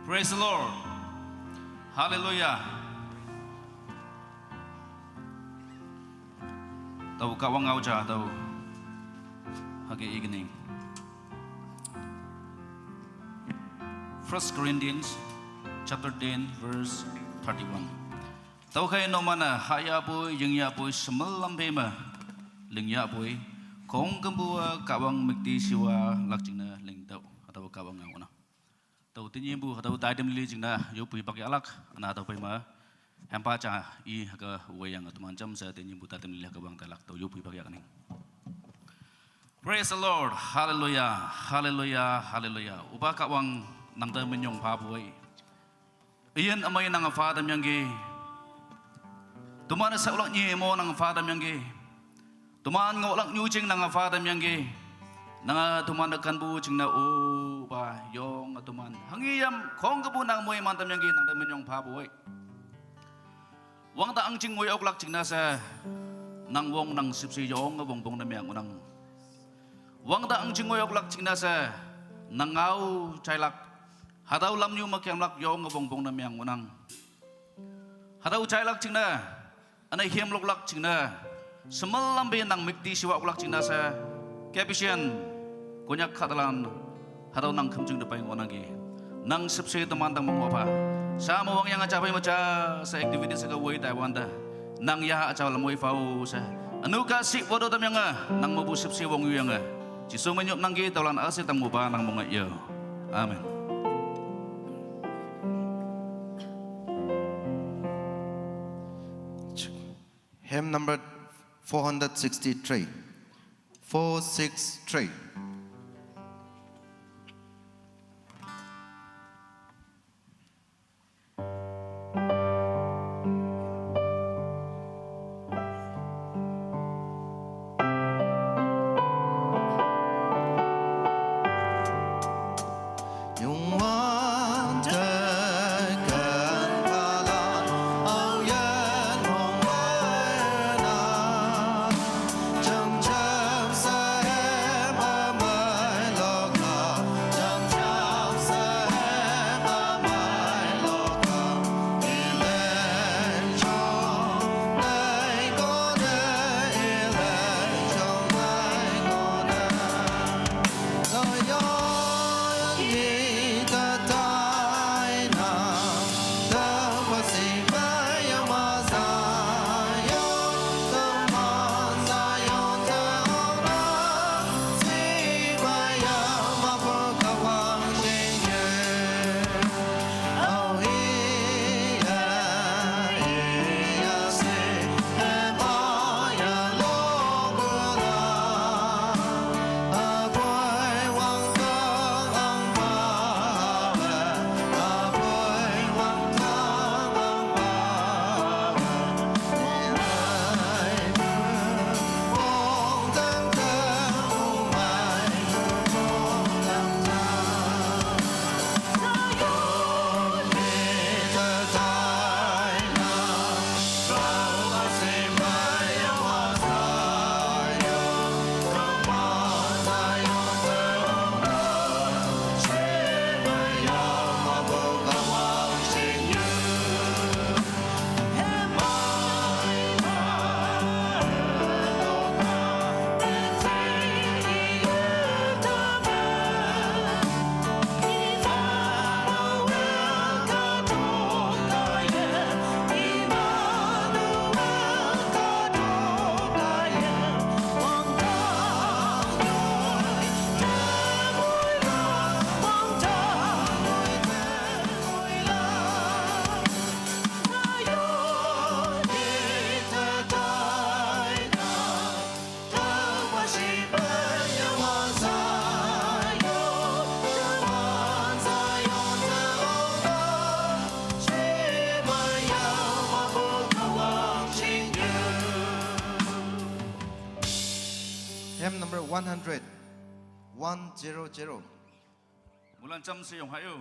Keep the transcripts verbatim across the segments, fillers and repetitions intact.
Praise the Lord. Hallelujah. Tau Kahwang ngau ja tau hage evening. First Corinthians chapter ten, verse thirty-one. Tau khai no mana haya poi, yingya poi, semelam pema lingya poi. Kong kembua Kahwang mekti siwa lak jingna ling tau. Atau Kahwang ngau na. Tau tinyi bu, tau tai dem lili jingna, yo pui pak yak lak, ana tau pema. Hempa cha i haka wayang teman jam sa tinyi bu tai dem lili haka bang talak, tau yo pui pak yak ning. Praise the Lord. Hallelujah. Hallelujah. Hallelujah. Upa Kahwang nang ta menyong pa boi. Iyan amai nang fa tam yang ge. Tuman sa ulak nyi mo nang fa tam yang ge. Tuman ngo ulak nyu jing nang fa tam yang ge. Nang tuman kan bu jing na upa yong tuman. Hangi yam kong ke bu nang mui man tam yang ge nang ta menyong pa boi. Wang ta ang jing ngui ok lak jing na sa nang wong nang sip si yong wong bong na miang unang. Wang ta ang jing ngui ok lak jing na sa nang ngau chai lak. Hadau lam nyu ma kiam lak yong wong bong na miang unang. Hadau chai lak jing na ana hiam lok lak jing na. Semal lam be nang mekti siwa ok lak jing na sa. Kapisian konyak khatalan. Hadau nang kham jing depai ngonang ge. Nang sip se teman tang mong apa. Sa mo wang yang acha pai macha sa activity sa ka woi Taiwan ta. Nang ya acha lam woi fau sa. Anu ka si wado tam yang a. Nang mabu sip se wong yu yang a. Jisu menyup nang ge taulan ase tang mo ba nang mong a yo. Amen. Hymn number four hundred sixty-three. Four six three. Hymn number one hundred, one zero zero. Mulan cham se yong hayo.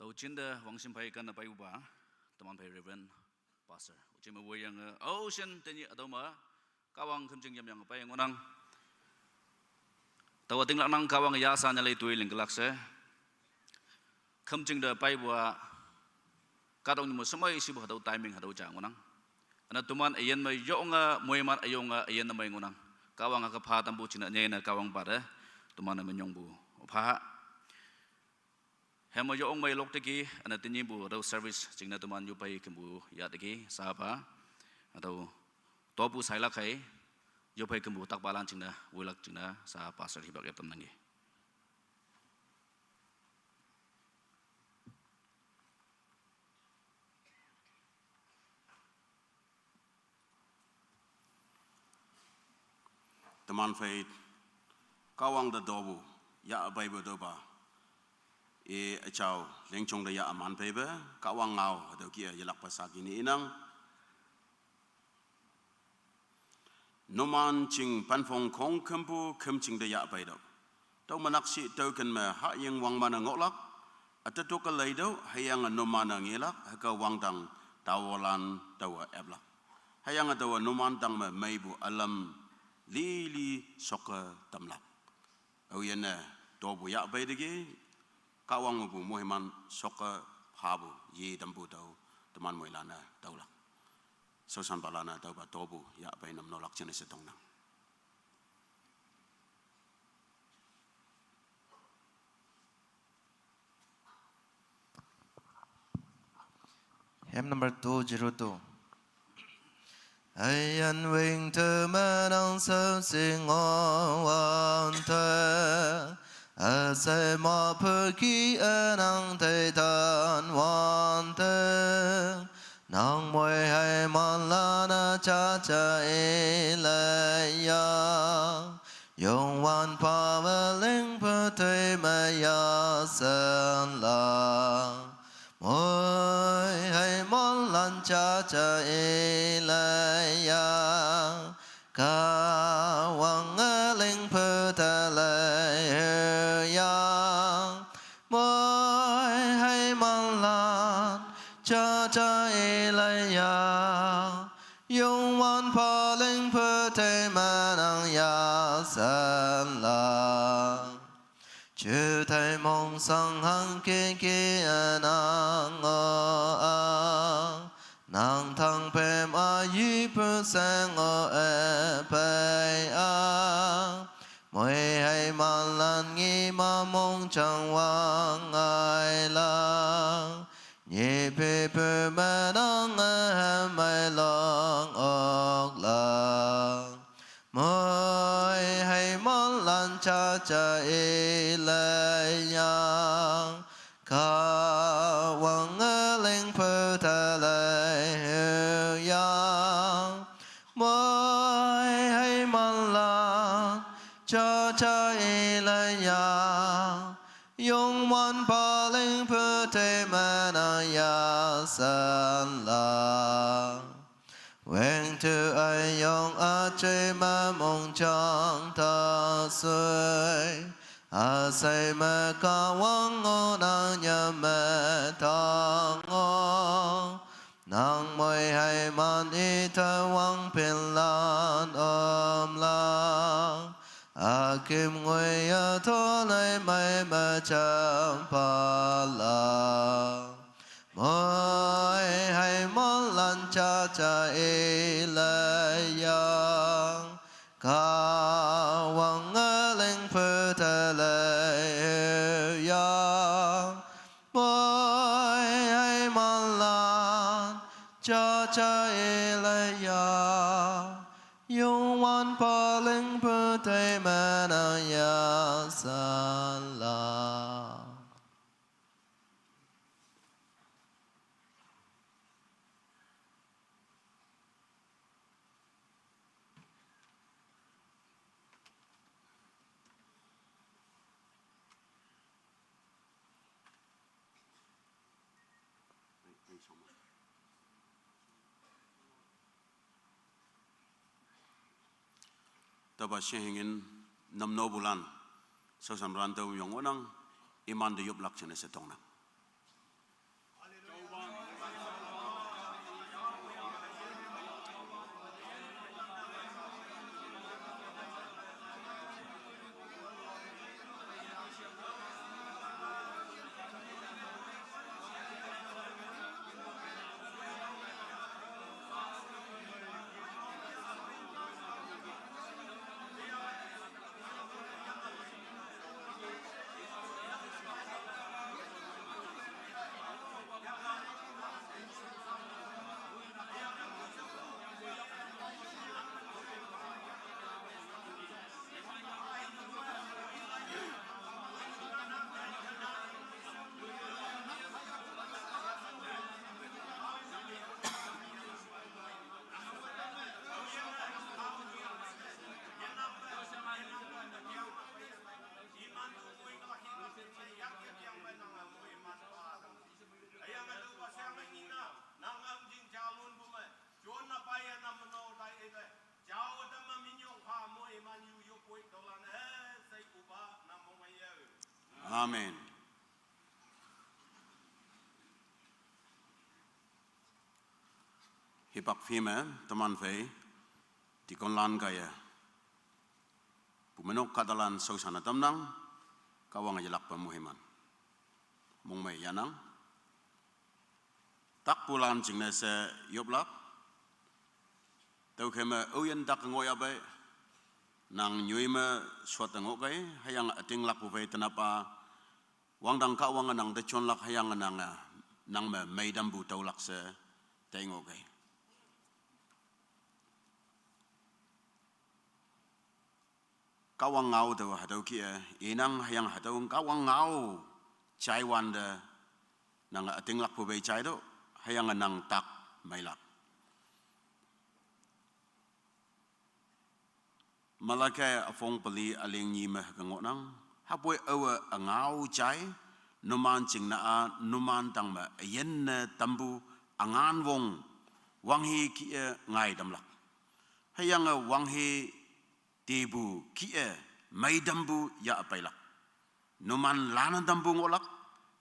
Uchinte wangshim phei kanne peipupa, teman phei Reverend Pastor. Uchin me woiyange, aoshin tenyih hatüo me, Kahwang khümjing yamyange pei ngohnang. Taowa tinglaknang Kahwang yashan yelei toi linglak she. Khümjing te peipu-a, kahtoknyu me shemei shipu hatüo timing hatüo ja ngohnang. Üne toman üyin me yonge moiman üyonge üyin ne mei ngohnang. Kahwang-a ke pha tampu jingne nyene Kahwangpa te, toman-e minyongpu pha. Hüme yong mei lok teki, üne tenyihpu hatüo service jingne toman yoppei kümpu yahteki, sha pha. Hatüo topu shailak hei, yoppei kümpu takpalan jingne, woilak jingne, sha pastor hipak yap tamnangki. Teman phei Kahwang te topu yahpeipu tüopa, i üjao lingjong te yahman pheipe, Kahwang ngao hatüo kih-e yelakpe saki ne inang. Numan jing penphong khongkümpu khümjing te yahpeitüoh. Tüo me nakshih tüoken me hahying wangman-e ngohlak, üte toke leitüoh, hüyange numan-e ngelak, hüke wangdang taolan taowe eplak. Hüyange taowe numan tangme meipu ülam lili shokke tamlak. Aoyinne topu yahpeiteki, Kahwang mepu moiman shokke phapu yetampu tüo, teman moilan-e tüolak. Shaoshanpalan-e tüopa topu yahpei namnolak jingne she tongnang. Hymn number two zero two. Üyin wing te me nang shao shingo wante, üshei ma peki ünang teitan wante, nang moi heimanlan-e jaja ilei ya. Youngwanpa me lingpu toi me yashanlak. Moi heimanlan jaja ilei ya. Kahwange lingpu te lei ya. Moi heimanlan jaja ilei ya. Youngwanpa lingpu toi me nang yashanlak. Jutai mongshang hangke ke ünang o a, nang tangpem a yipu sheng o epei a. Moi heimanlan ngi ma mongjang wang ngailak. Nyipipu me nang-e hemei long oklak. Moi heimanlan jaja ilei ya. Kahwange lingpu te lei ya. Moi heimanlan jaja ilei ya. Youngwanpa lingpu toi me nang yashanlak. Wengtu üyong üjai me mongjang ta shoi. Üshei me Kahwang ngohnang nyam me tang o. Nang moi heiman ite wangpinlan omlak. Üküm ngoi yatolei mei me jam phalak. Moi heimanlan jaja ilei ya. Kahwange lingpu te lei ya. Moi heimanlan jaja ilei ya. Youngwanpa lingpu toi me nang yashanlak. Tüopa shehingin namnopulan, shaoshanpalan tüo yong ngohnang, imante yoplak jingne she tongnang. Amen. Hipak phime teman phei, dikonlan kaiye, pumenok kahtalan shaoshan-e tamnang, Kahwange yelakpe moiman. Mongmei yahnang. Takpulan jingne she yoplak. Tüokhei me aoyin tak ngohyapei, nang nyoi me shot-e ngohkei, hüyange ütinglakpu phei tenap-a, wangdang Kahwange nang te jonlak hüyange nange, nang me meitampu tüolak she, tei ngohkei. Kahwang ngao tüo hatüo kih-e, inang hüyange hatüo Kahwang ngao jaiwante, nange ütinglakpu phei jaitüoh, hüyange nang tak meilak. Malaki üpong peli üleng nyi me hüke ngohnang, hüpoi aowe üngao jai, numan jingne-a, numan tangme üyinne tampu üngan wong, wanghe kih-e ngai tamlak. Hüyange wanghe tepu kih-e meitampu yah peilak. Numan lanne tampu ngohlak,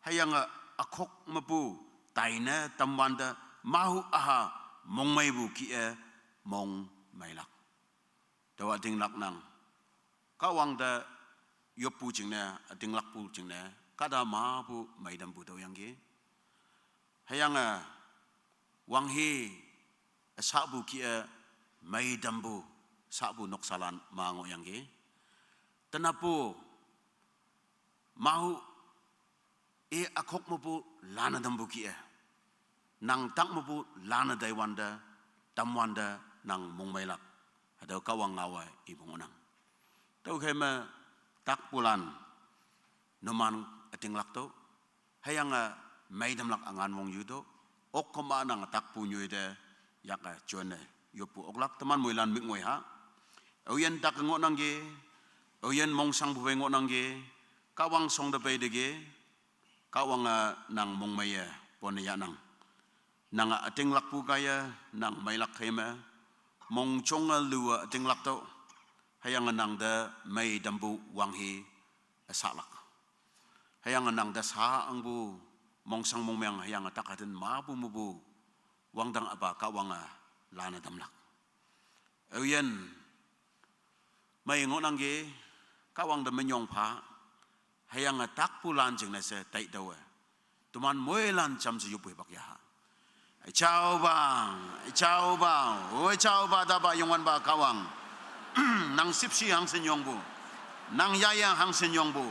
hüyange ükhok mepu taine tamwante mahu üha mongmeipu kih-e mong meilak. Tüo ütinglak nang. Kahwang te yoppu jingne, ütinglakpu jingne, kahta mapu meitampu tüoyangki. Hüyange wanghe, üshapu kih-e meitampu, shapu noksalan ma ngohyangki. Tenapo, mahu, i ükhok mepu lanne tampu kih-e, nang tak mepu lanne taiwante, tamwante nang mongmeilak. Hatüo Kahwang ngaowe ipu ngohnang. Tüokhei me takpulan numan ütinglak tüoh, hüyange meitamlak üngan wong yutüoh, okkema nange takpu nyoi te, yake jonne yoppu oklak teman moilan mik ngoi ha. Aoyin tak ngohnangki, aoyin mongshangpu phei ngohnangki, Kahwang shongte peiteki, Kahwange nang mongmeiye ponne yahnang. Nange ütinglakpu kaiye, nang meilak khei me, mongjonge luwe ütinglak tüoh, hüyange nang te meitampu wanghe üshahlak. Hüyange nang te sha angpu, mongshang mongmeng hüyange tak haten mapu mepu, wangdang üpa Kahwange lanne tamlak. Aoyin, mei ngohnangki, Kahwang te minyong pha, hüyange takpulan jingne she taitüowe, teman moilan jamshe yoppu hipak yaha. Üjaopa, üjaopa, o üjaopa tapa Youngwanpa Kahwang, nang shüpshe hangshin yongpu, nang yayang hangshin yongpu,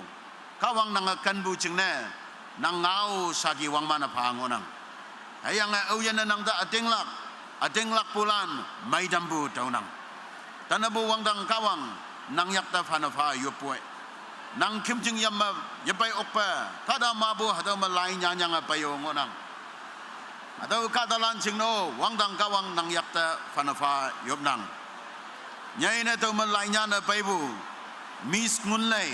Kahwang nange kenpu jingne, nang ngao shaki wangman-e pha ngohnang. Hüyange aoyinne nang te ütinglak, ütinglakpulan meitampu tüonang. Tenapo wangdang Kahwang, nang yakte phane pha yoppoi, nang khümjing yam me yepei okpe, kahta mapu hatüo me lai nyanyange pei-o ngohnang. Hatüo kahtalan jingne-o wangdang Kahwang nang yakte phane pha yopnang. Nyeine tüome lai nyanne peipu Miss Ngunlei,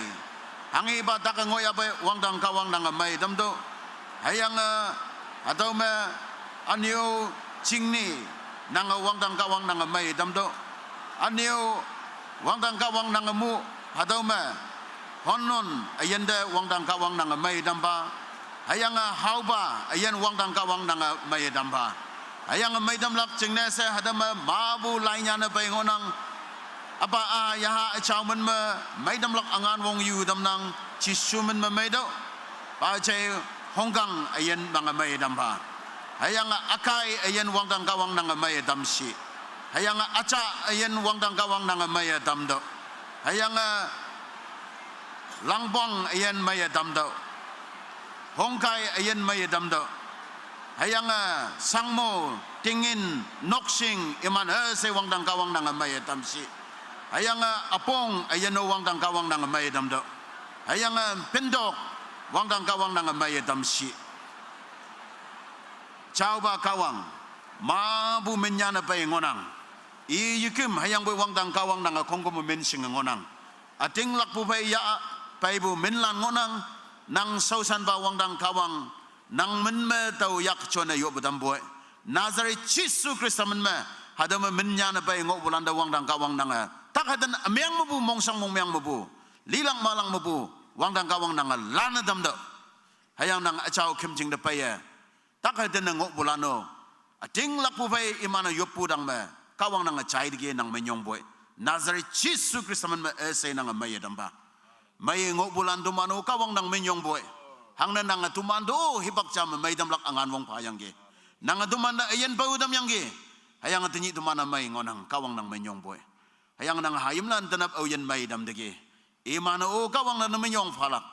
hanghepa take ngohyapei wangdang Kahwang nange mei tamtüoh. Hüyange hatüo me ünyo Chingni, nange wangdang Kahwang nange mei tamtüoh. Ünyo wangdang Kahwang nange mu, hatüo me Honnon üyinte wangdang Kahwang nange mei tampha. Hüyange haopa üyin wangdang Kahwang nange mei tampha. Hüyange mei tamlak jingne she hatüo me mapu lai nyanne pei ngohnang. Üpa-a yaha üjao min me mei tamlak üngan wong yu tamnang, Jesu min me meitüoh. Pajei Hongkang üyin nange mei tampha. Hüyange ükai üyin wangdang Kahwang nange mei tamshi. Hüyange üja üyin wangdang Kahwang nange mei tamtüoh. Hüyange Langpong üyin mei tamtüoh. Hongkai üyin mei tamtüoh. Hüyange Sangmo, Tingin, Nokshing, iman üshei wangdang Kahwang nange mei tamshi. Hüyange Üpong üyin-o wangdang Kahwang nange mei tamtüoh. Hüyange Pindok wangdang Kahwang nange mei tamshi. Jaopa Kahwang, mapu min nyanne pei ngohnang. I yeküm hüyangpoi wangdang Kahwang nange khongkümpu min shinge ngohnang. Ütinglakpu phei yah peipu minlan ngohnang, nang shaoshanpa wangdang Kahwang, nang min me tao yak jonne yoppe tampoi. Nazareth Jesu Khrista min me, hatüo me min nyanne pei ngohpulante wangdang Kahwang nange, tak haten ümeng mepu, mongshang mongmeng mepu, lilak malak mepu, Wangdang Kahwang nange lan-e tamtüoh. Hüyange nange üjao khümjing te peiye, tak hei tene ngohpulan-o, ütinglakpu phei iman-e yoppu dang me, Kahwang nange jai teki nang minyongpoi. Nazareth Jesu Khrista min me üshei nange meiye tampha. Mei ngohpulan teman-o Kahwang nang minyongpoi. Hangne nange teman te-o hipak ja me meitamlak üngan wong phayangki. Nange teman te üyin pao tamyangki. Hüyange tenyih teman-e mei ngohnang, Kahwang nang minyongpoi. Hüyange nange hayimlan tenap aoyin mei tam teki, iman-o Kahwang nang ne minyong phalak.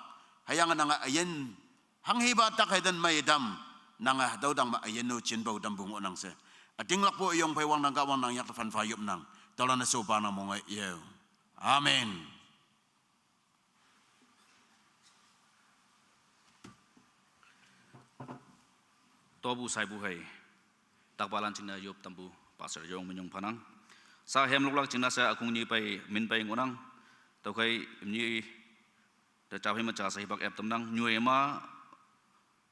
Hüyange nange üyin hanghepa tak hei ten mei tam, nange hatüo tang me üyin-o jinpao tampu ngohnang she. Ütinglakpu üyong phei Wangdang Kahwang nang yakte phanpha yopnang. Tüolan-e shopa nang monge yao. Amen. Topu shaipu hei, takpalan jingne yop tampu Pastor Yong minyong phanang. Sha hemloklak jingne she ükong nyi pei min pei ngohnang. Tüokhei imni te japhei me ja she hipak ep tamnang. Nyoi ma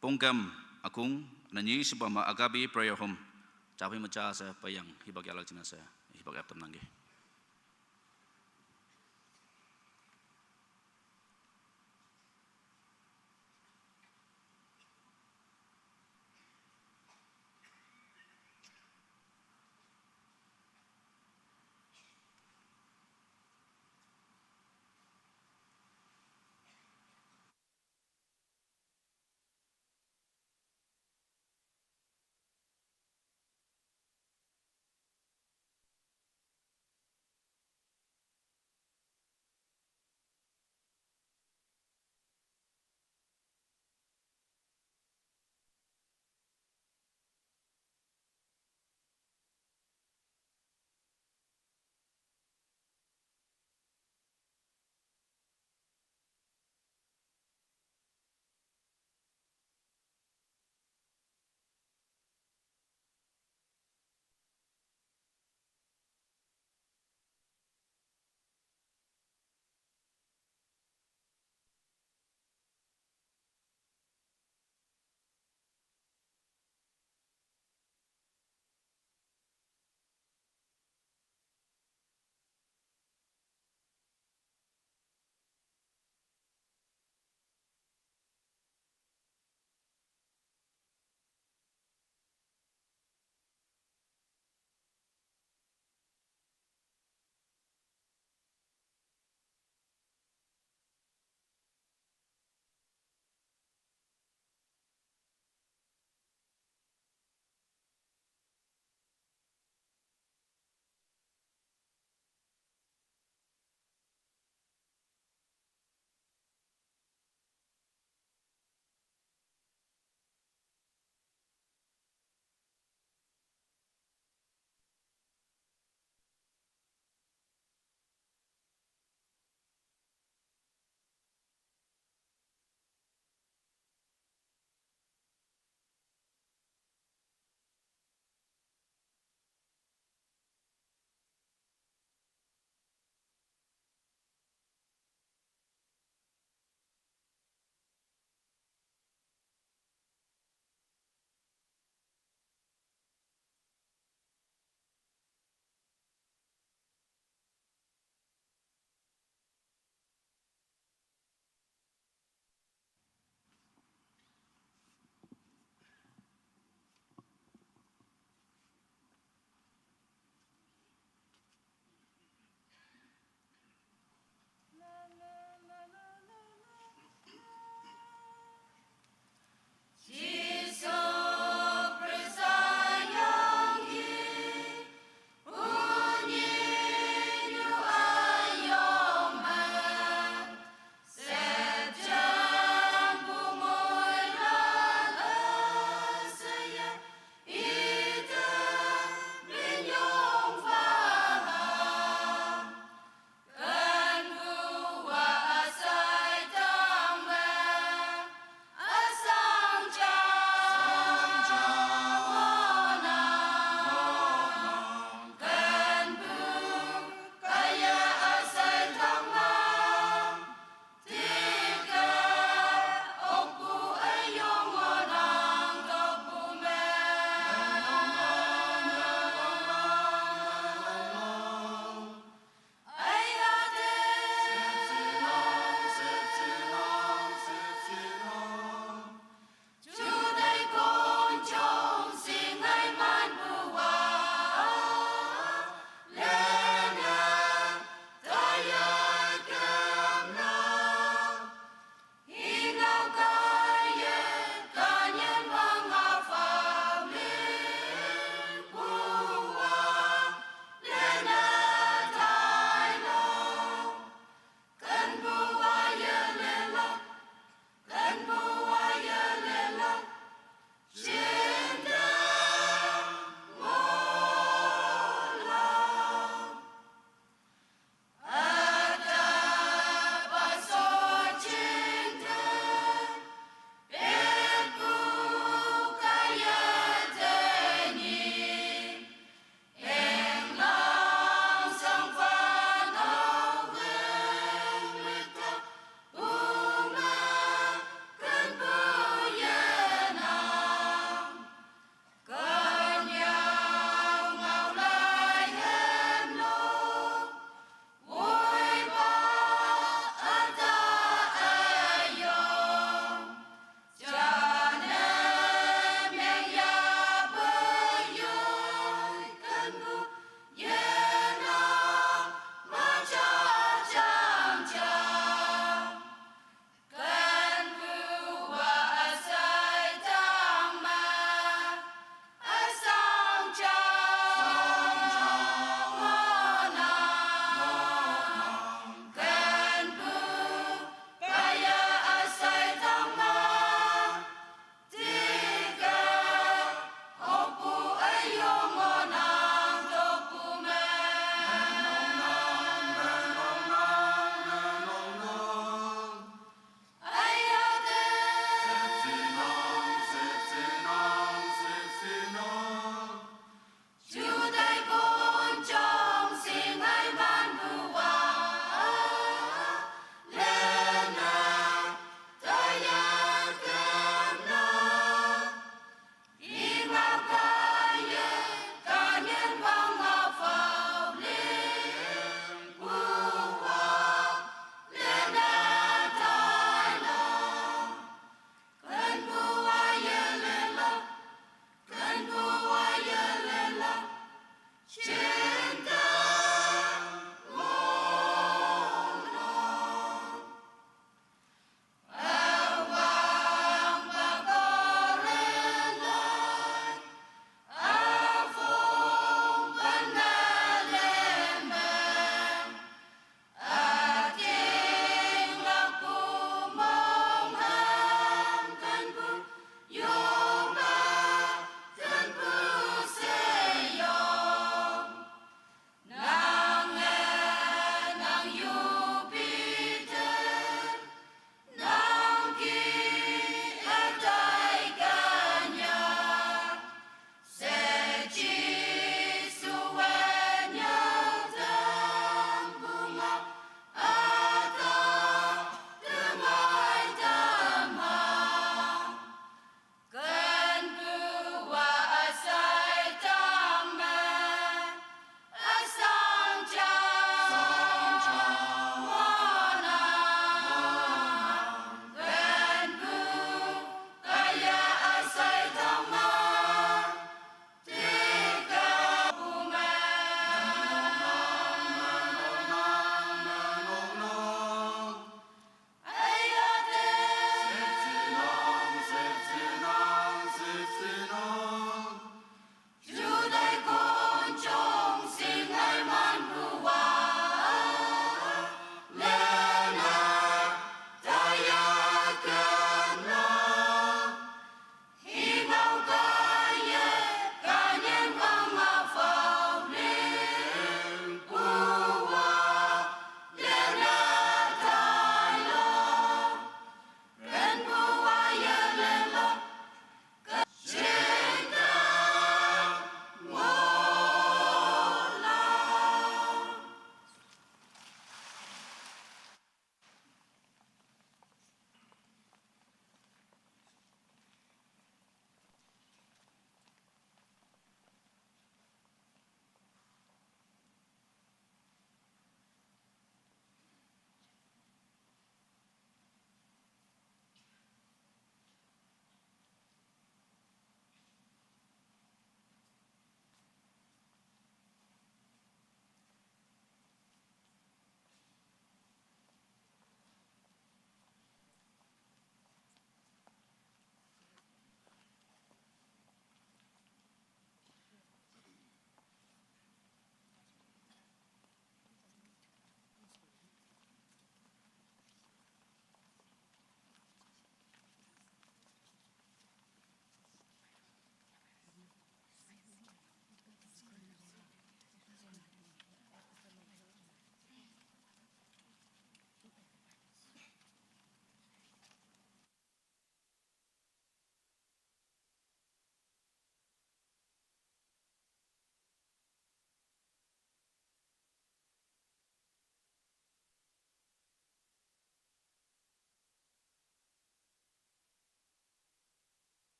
Pongkem ükong, üne nyi shepa me Agape Prayer Home, japhei me ja she peiyang hipak yahlak jingne she hipak ep tamnangki.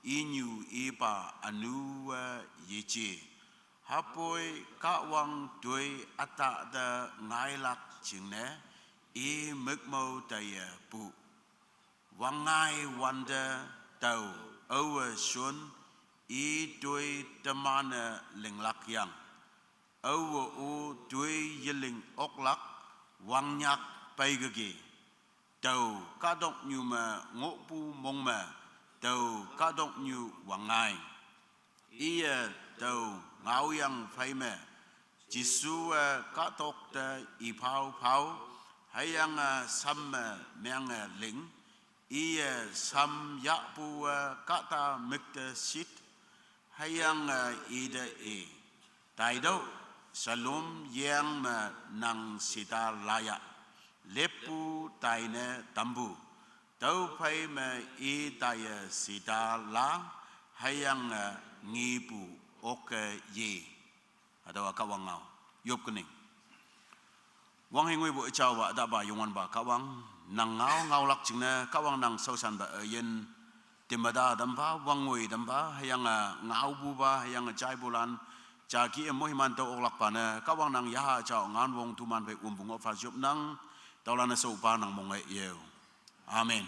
Inyu ipa anu a yeje. Hapoi Kahwang toi atahta ngailak jingne, i mükmo taiye pu. Wangngai wante tao, aowe shon, i toi temane linglak yang. Aowe-o toi yeling oklak, wangnyak peikeke. Tao kahtoknyu me ngohpu mong me, tao kahtoknyu wangngai. Iye tao ngaoyang phei me, Jesuwe kahtok te iphao phao, hüyange sam me menge ling, iye sam yahpuwe kahta mükte shit, hüyange ite i. Taitüoh, Siloam yeng me nang shita laya. Leppu taine tampu. Tüophei me i taiye shita la, hüyange ngepu oke ye. Hatüowa Kahwang ngao. Yop kening. Wanghe ngoipu üjaopa, ütahpa, Youngwanpa Kahwang, nang ngao ngaolak jingne, Kahwang nang shaoshanpa üyin, temata tampha, wangngoi tampha, hüyange ngaopupa, hüyange jaipulan, jaki e moiman tao oklakpa ne, Kahwang nang yaha jao ngan wong tuman phei wümpu ngoh pha yopnang, taolan-e shaopa nang monge yeo. Amen.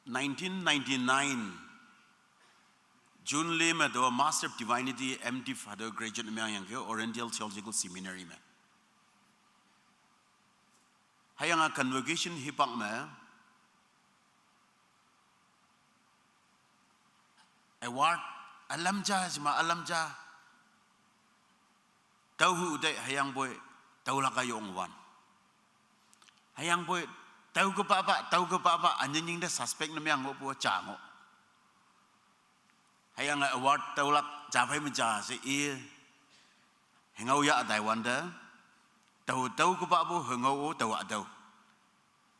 Nineteen ninety-nine, June le me tüo Master of Divinity, M.Div hatüo graduate ne meangyangki Oriental Theological Seminary me. Hüyange convocation hipak me award ülam ja, jema ülam ja. Tüohu te hüyangpoi, tüolak-a yong wan. Hüyangpoi, tüo kepapa, tüo kepapa, ünyei nying te suspect ne meang ngohpu ja ngoh. Hüyange award tüolak ja phei me ja she i, hüngao yah tai wante, tüo, tüo kepapa hüngao-o tüo-a tüo.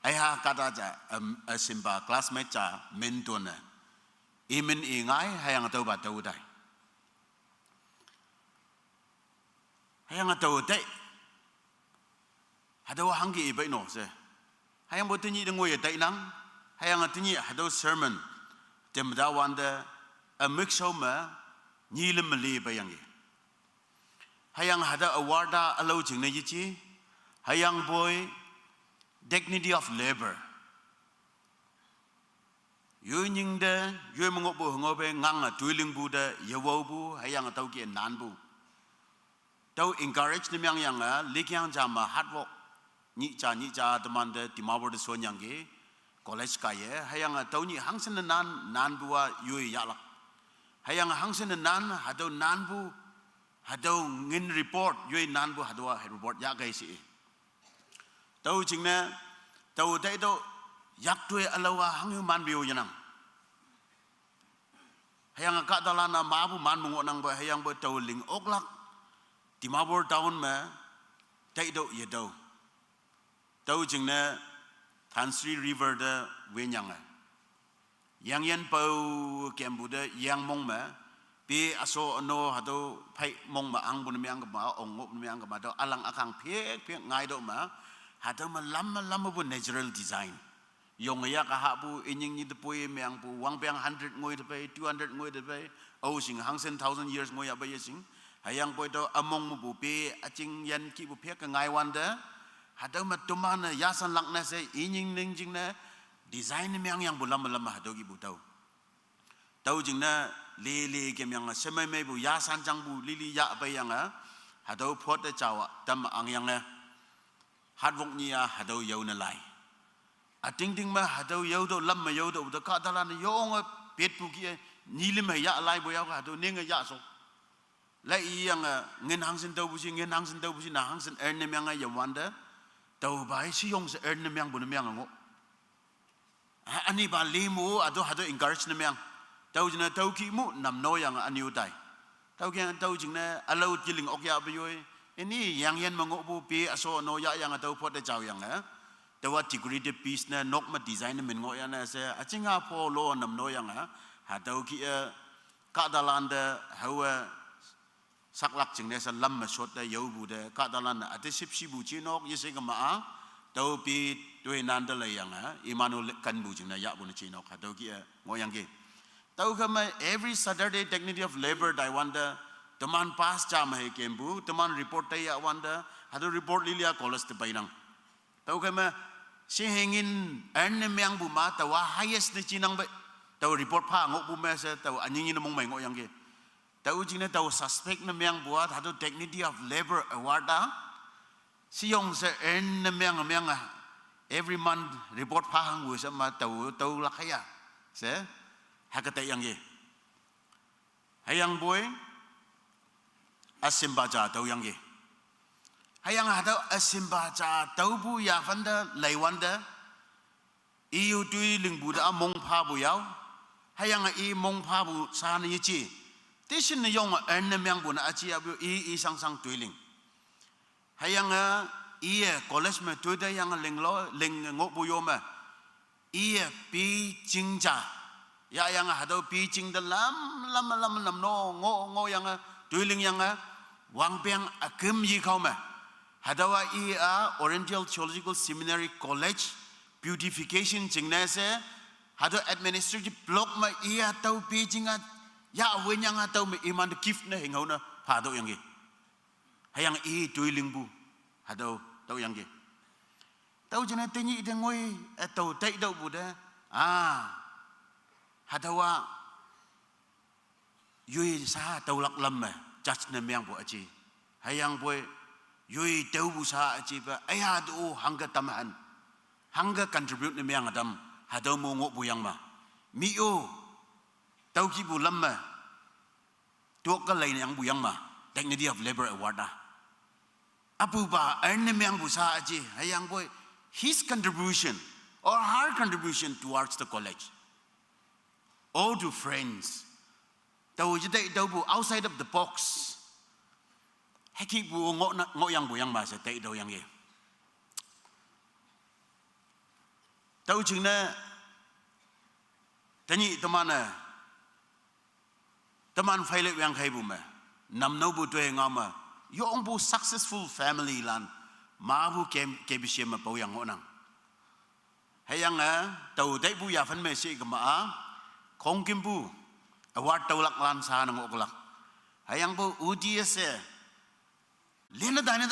Aiha kahta ja, em, üshimpa classmate ja min tone. Imin i ngai, hüyange tüopa tüo tai. Hüyange tüo tai. Hatüo hangke ipei no she. Hüyangpoi tenyih te ngoiye tainang, hüyange tenyih hatüo sermon temta wante, ümükshao me, nyilüm me li peiyangki. Hüyange hatüo award-a ülao jingne yeje, hüyangpoi dignity of labor. Yoi nying te, yoi me ngohpu hüngoh phei ngange toilingpu te, yewaopu, hüyange tüoke nanpu. Tüo encourage ne meangyange, likang ja me hard work. Nyih ja, nyih ja teman te Dimapur te shonyangki, college kaiye, hüyange tüo nyih hangshin ne nan, nanpu-a yoi yahlak. Hüyange hangshin ne nan, hatüo nanpu, hatüo ngin report, yoi nanpu hatüowa report yahkei she. Tüo jingne, tao taitüoh, yaktoi ülao-a hangyu manpeo yenang. Hüyange kahtalan-a mapu man me ngohnangpe, hüyangpoi tao ling oklak, Dimapur town me, taitüoh yetüoh. Tüo jingne Dhansiri River te wenyange. Yangyin pao kempu te yangmong me, pe üso üno hatüo phei mong me angpu ne meang kema, ong ngohpu ne meang kema, tüo ülang ükang phek phek ngaitüoh me, hatüo me lam me lam mepu natural design. Yong ya kahahpu, inying nyi te poi meangpu, wangpeng hundred ngoi te pei, two hundred ngoi te pei, ao shing hangshin thousand years ngoi ya pei ye shing. Hüyangpoi tüo ümong mepu pe, üjing yan kihpu phek ke ngai wante, hatüo me toman-e yashanlak ne she, inying ning jingne, design ne meangyangpu lam me lam me hatüo kihpu tüo. Tüo jingne, lili kemyange, shemei meipu, yashan jangpu, lili yah peiyange, hatüo phot te jao-a, tam angyange. Hard work nyi-a hatüo yao ne lai. Ütingting me hatüo yaotüoh, lam me yaotüoh, te kahtalan-e yonge petpu kih-e, nyilim me yah laipu yao hatüo ninge yahsho. Lai iyange, ngin hangshin tüopu shi, ngin hangshin tüopu shi, na hangshin earn ne meange yewante. Tüopa-i shiyong she earn ne meangpu ne meange ngoh. A, ünipa limu, hatüo, hatüo encourage ne meang. Tüo jingne tüo kih mu namno yange anyu tai. Tüo kih tüo jingne ülao jiling ok yahpu yoi. Ini yangyin me ngohpu pi aso no yahyange tüo phot te jao yange, tüowa decorative piece ne nok me design ne min ngohyane she üjingha pho lo namno yange, hatüo kih-e kahtalante haowe saklak jingne she lam me shot te yaopu te kahtalan-e üte shipshipu jinok yeshe kema-a, tüo pi toinante leiyange imano le kenpu jingne yahpu ne jinok hatüo kih-e ngohyangki. Tüokhei me every Saturday dignity of labor taiwante, teman pass ja me hei kempu teman report teiyahwante, hatüo report lilia college te peinang. Tüokhei me shehingin earn ne mengpu ma taowa highest ne jinang pei, tao report pha ngohpu me she tao ünyinyi ne mongmei ngohyangki. Tao jingne tao suspect ne mengpu-a hatüo dignity of labor award-a shiyong she earn ne meng menge, every month report pha hangpu she ma tao tüolak haya she hüke taiyangki. Hüyangpoi üsimpa ja tüoyangki. Hüyange hatüo üsimpa ja tüopu yaphante leiwante, i-o toi lingpu te-a mong phapu yao. Hüyange i mong phapu sha ne yeji, tishin ne yonge earn ne mengpu ne üji yahpu i, i shangshang toi ling. Hüyange iye college me toi te yange linglo ling ngohpu yo me, iye pi jing ja yahyange hatüo pi jing te lam lam lam namno ngoh ngohyange toi lingyange, wangpeng üküm yekao me, hatüowa i-a Oriental Theological Seminary College beautification jingne she, hatüo administrative block me i-a tüo pi jing-a yah wenyange tüo me imante gift ne hingao ne phatüohyangki. Hüyange i toi lingpu hatüo tüoyangki. Tüo jingne tenyih te ngoi, e, tao taitüohpu te, a, hatüowa yoi sha tüolak lam me judge ne mengpu üji. Hüyangpoi yoi tüopu sha üji pe üya to hangke tamhan, hangke contribute ne menge tam, hatüo mo ngohpu yang me, mi-o tüo kihpu lam me tokke leine yangpu yang me, dignity of labor award-a apupa earn ne mengpu sha üji. Hüyangpoi his contribution or her contribution towards the college or to friends, tao yetai tüopu outside of the box, hükihpu ngoh ngohyangpu yang me she taitüoyangki. Tüo jingne tenyih teman-e teman pheile wangkheipu me, namnopu toi ngao me, yongpu successful family lan, mapu ke, kebishe me paoyang ngohnang. Hüyange tao taipu yaphan me she kema-a, khongkümpu award tüolak lan sha ne ngohlak. Hüyangpoi uti she lene taine